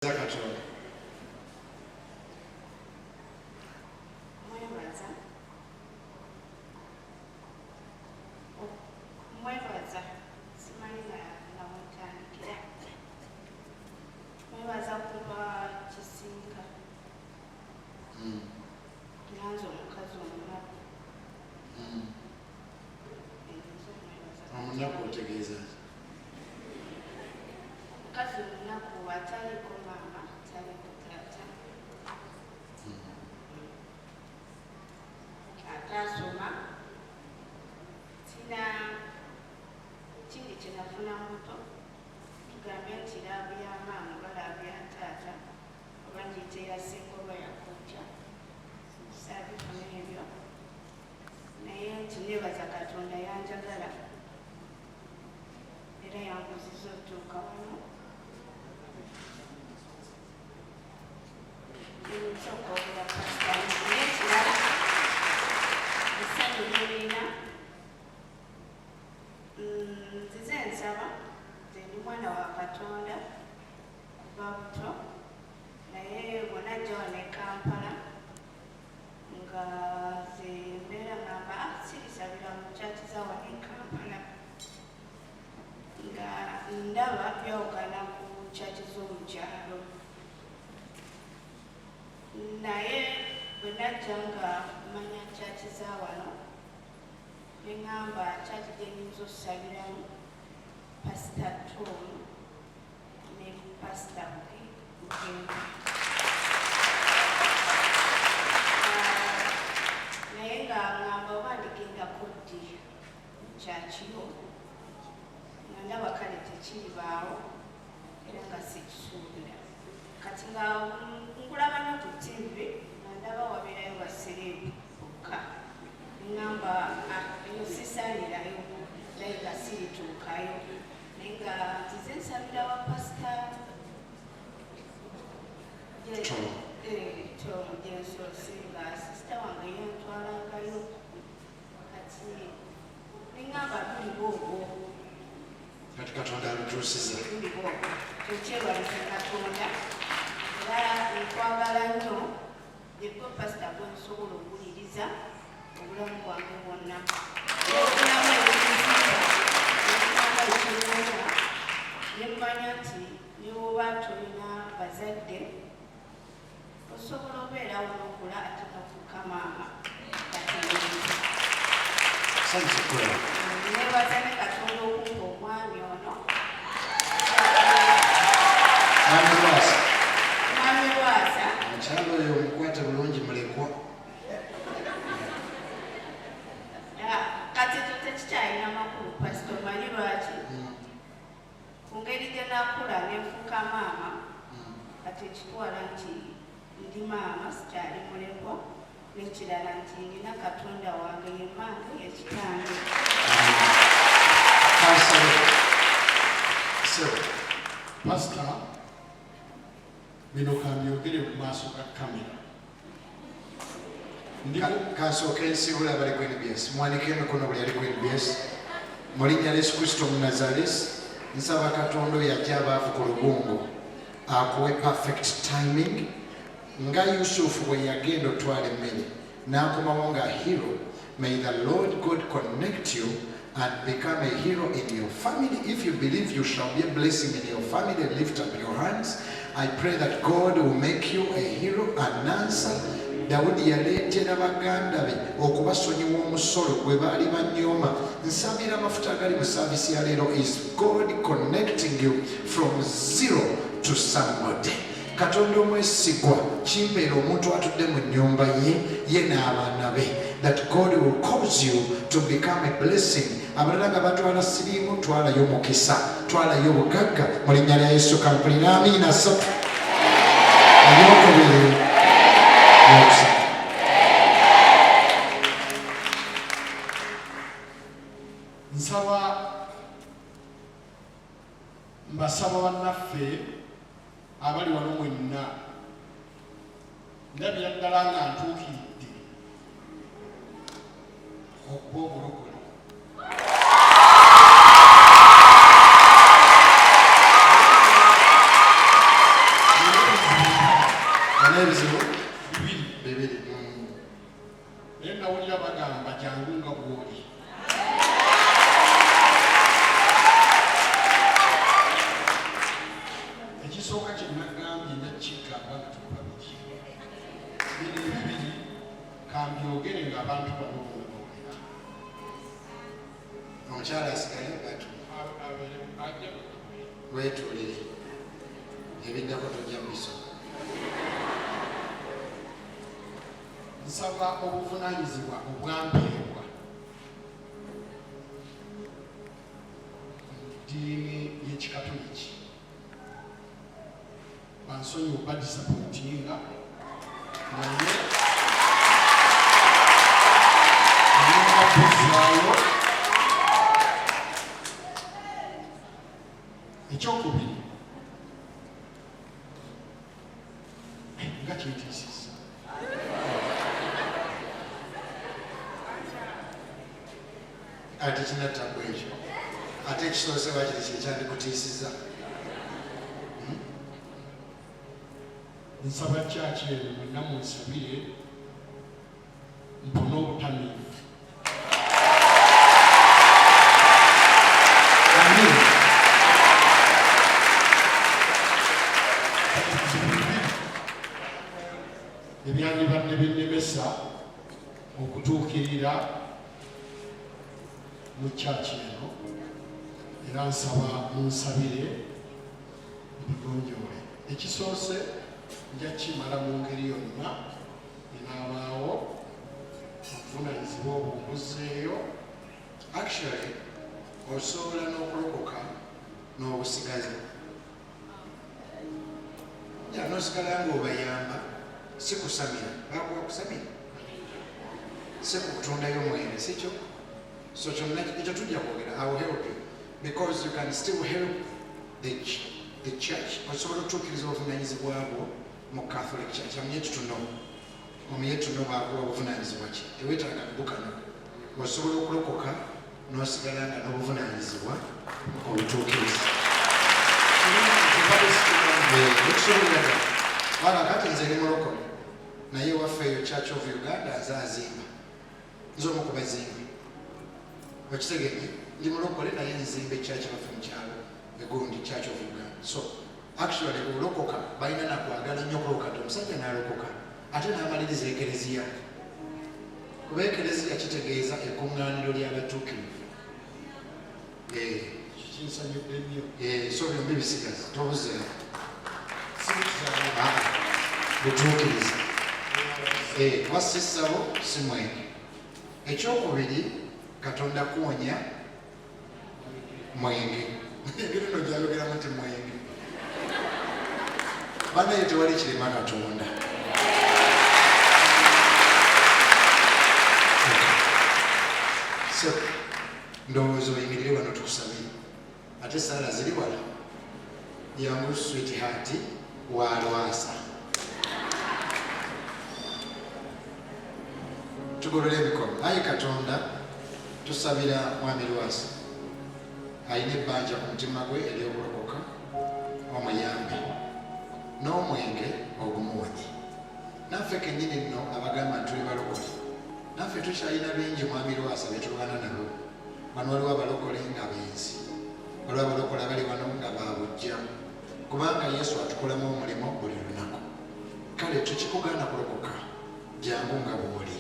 Katonda. Mwebaza. Mwebaza. Simanyi nawetandikira. Mwebaza kuba kisinga. Nganze omukazi omunaku. Omunaku otegeeza ki? Omukazi omunaku ataliiko maama, ataliiko taata. Ataasoma. Sina kindi kye nafuna muto. Tugambe nti love ya maama oba love ya taata oba ngiyite ya ssenga oba ya kojja. Saabifuna ebyo. Naye nti neebaza Katonda yanjagala era yankuziza otuuka wano. Nsooka okwogera pasita, naye ekirala essanyu lyerina, nzize nsaba, nze ndi mwana wa Katonda kuva buto, naye bw'onajja wano e Kampala nga nze mbeera ngamba, "Ah, sirisabira mu church za wano e Kampala," nga ndaba byawukana ku church z'omu kyalo. Naye bwe najja nga manya church za wano, ne ŋŋamba church gye nnyinza okusabiramu Pasita Tom ne Pasita Bugembe. Naye nga ŋŋamba oba ndigendako ddi church yo, nga ndaba kale tekiribaawo era nga sikisuubira. Kati nga nkulaba nnyo ku TV, nga ndaba wabeerayo ba celeb bokka, ŋŋamba, "Ah, eyo sisaanirayo," naye nga sirituukayo. Naye nga nzize nsabira wa Pasita Tom. Tom gyensoose, nga sister wange yantwalangayo. Kati neŋŋamba luliba olwo. Kati Katonda alutuusiza. Luliba olwo, kyekyebaliza Katonda. Era nkwagala nnyo, yegwe pasita gwensobola okuwuliriza obulamu bwange bwonna. Obulamu ebinzimba, neŋŋamba ekinnuma, nemmanya nti ne bw'oba tolina bazadde osobola obeerawo n'okula ate n'ofuuka maama. Kati Sanyusa okulaba. nebaza ne Katonda okumpa omwami ono. Mwami Lwasa. Mwami Lwasa. Omukyala oyo omukwate bulungi, mulekwa. Ah, kati ekyo tekikyalina makulu, pasita. Omanyi lwaki? Ku ngeri gye nakula nenfuuka maama, kati ekitwala nti ndi maama, sikyali mulekwa. N'ekirala nti nina Katonda wange, ye mmange, ye kitange. Kansabe sebo. Pasita, bino kambyogere mu maaso ga kamera. Kansooke nsibula abali ku NBS. Muwanike emikono buli ali ku NBS. Mu linnya lya Yesu Kristo mu Nazaresi, nsaba Katonda oyo ajja abaavu ku lugungu akuwe perfect timing, nga Yusufu bwe yagenda otwala emmere n'akomawo nga hero. May the Lord God connect you and become a hero in your family. If you believe you shall be a blessing in your family, lift up your hands. I pray that God will make you a hero and answer. Dawudi yaleetera baganda be okubasonyiwa omusolo gwe baali banyooma. Nsabira amafuta agali mu service ya leero. Is God connecting you from zero to somebody? Katonda omwesigwa kimpeera omuntu atudde mu nnyumba ye, ye n'abaana be, that God will cause you to become a blessing. Abalala nga batwala siriimu, twalayo mukisa, twalayo bugagga mu linnya lya Yesu. Kampulira amiina ssatu, eyokubiri, eyokusatu. Nsaba, mbasaba bannaffe abali wano mwenna, ndabira ddala nga ntuukiridde okuba omulokole. Olina ebizibu bibiri. Bibiri. Naye nawulira bagamba jangu nga bw'oli. Ekisooka kye nagambye nja kukigamba nga tuli babiri. Bino ebibiri kambyogere ng'abantu bano bonna bawulira. Omukyala asigale batu weetuulire, ebiddako tojja mubisoma. Nsaba obuvunaanyizibwa obwampeebwa mu ddiini y'Ekikatoliki bansonyiwe obadisappointinga, naye ngenda kuzzaayo. Ekyokubiri nga kintiisizza. Ate kinattaku ekyo, ate ekisoose wakiri kyekyandikutiisiza. Nsaba kyaki eno mwenna munsabire mpone obutamiivu. Amiina. Ebizibu bibiri ebyandibadde binnemesa okutuukirira mu kyaki eno, era nsaba munsabire mbigonjoole. Ekisoose nja kimala mu ngeri yonna enaabaawo, obuvunanyizibwa obwo mbuzzeeyo. Actually osobola n'okulokoka n'obusigaza ya nosigala ng'obayamba, si kusamira, bakuwa kusamira, si kukutundayo mwenge, si kyo. So kyonna ekyo tujja kwogera. I will help you because you can still help the church. Osobola okutuukiriza obuvunanyizibwa bwo mu Catholic Church. I'm yet to know, I'm yet to know bakuwa obuvunanyizibwa ki. Teweetaaga kubukana, osobola okulokoka n'osigala nga n'obuvunanyizibwa obutuukiriza. Okusobolera ddala wala kati nze ndi mulokole, naye waffe eyo Church of Uganda nze azimba, nze omu ku bazimbi. Okitegedde? Ndi mulokole naye nzimba echurch baffe mukyalo egundi, Church of Uganda. So actually olokoka balina nakwagala nnyo okulokoka nti omusajja n'alokoka ate n'amaliriza ekereziya, kuba ekereziya kitegeeza ekuŋŋaaniro ly'abatuukirivu. Ekyo kinsanyudde nnyo. So byombi bisigazi, tobuzeewo. Sibuzaayo. Ah, butuukiriza. Kuba si ssabo, si mwenge. Ekyokubiri, Katonda kuwonya mwenge. Engeri no gyayogeramu nti mwenge, banaye tewali kirema Katonda. So ndowooza oyimirire wano tukusabire, ate saala ziri wala. Yangu sweetheart wa Lwasa, tugolole emikono. Ayi Katonda, tusabira mwami Lwasa, alina ebbanja ku mutima gwe ery'okulokoka, omuyambe n'omwenge ogumuwonye. Naffe kennyini nno abagamba nti tuli balokole, naffe tukyalina bingi mwami Lwasa byetulwana nabo. Wano waliwo abalokole nga benzi, waliwo abalokole abali wano nga babujja, kubanga Yesu atukolamu omulimu buli lunaku. Kale tukikugaana kulokoka, jangu nga bw'oli.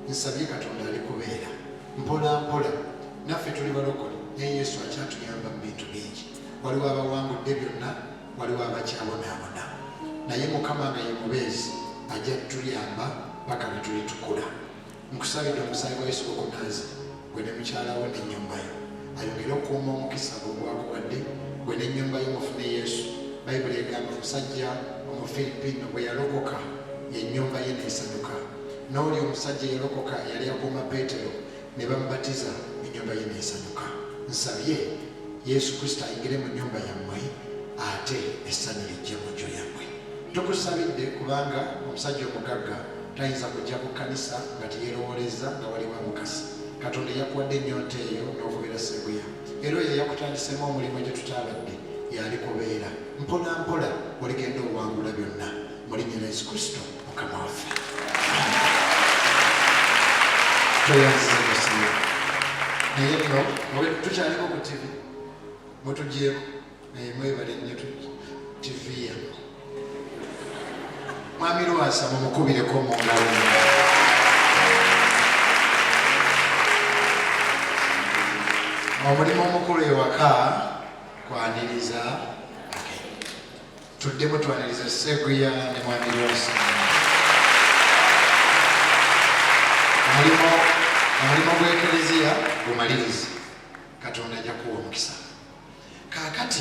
Nsabye Katonda alikubeera mpola mpola. Naffe tuli balokole, naye Yesu akyatuyamba mu bintu bingi. Waliwo abawangudde byonna, waliwo abakyabonaabona, naye Mukama nga ye mubeezi ajja tutuyamba paka lwe tuli tukula. Nkusabidde omusaayi gwa Yesu gukunaaze gwe ne mukyala wo n'ennyumba yo, ayongere okukuuma omukisa gwe gwakuwadde gwe n'ennyumba yo mufune Yesu. Bayibuli egamba omusajja Omufiripino bwe yalokoka, ennyumba ye n'esanyuka. N'oli omusajja eyalokoka yali akuuma Peetero ne bamubatiza, ennyumba ye n'esanyuka. Nsabye Yesu Kristo ayingire mu nnyumba yammwe, ate essanyu lijje mu nju yammwe. Tukusabidde kubanga omusajja omugagga tayinza kujja ku kkanisa nga teyeerowoolezza nga waliwo amukasi. Katonda eyakuwadde ennyonta eyo n'okubeera Seguya, era oyo eyakutandisemu omulimu gye tutaabadde yali kubeera mpola mpola, oligenda owangula byonna mu linnya lya Yesu Kristo Mukama waffe. Tweyanziza gasiyo. Naye nno tukyaliko ku TV mutugyeko, naye mwebale nnyo TV yammwe. Mwami Lwasa mumukubireko mu ngalo. Omulimu omukulu ewaka kwaniriza abagenyi. Tuddemu twaniriza Seguya ne Mwami Lwasa. Omulimu gw'Ekereziya gumalirize. Katonda ajja kuwa omukisa. Kaakati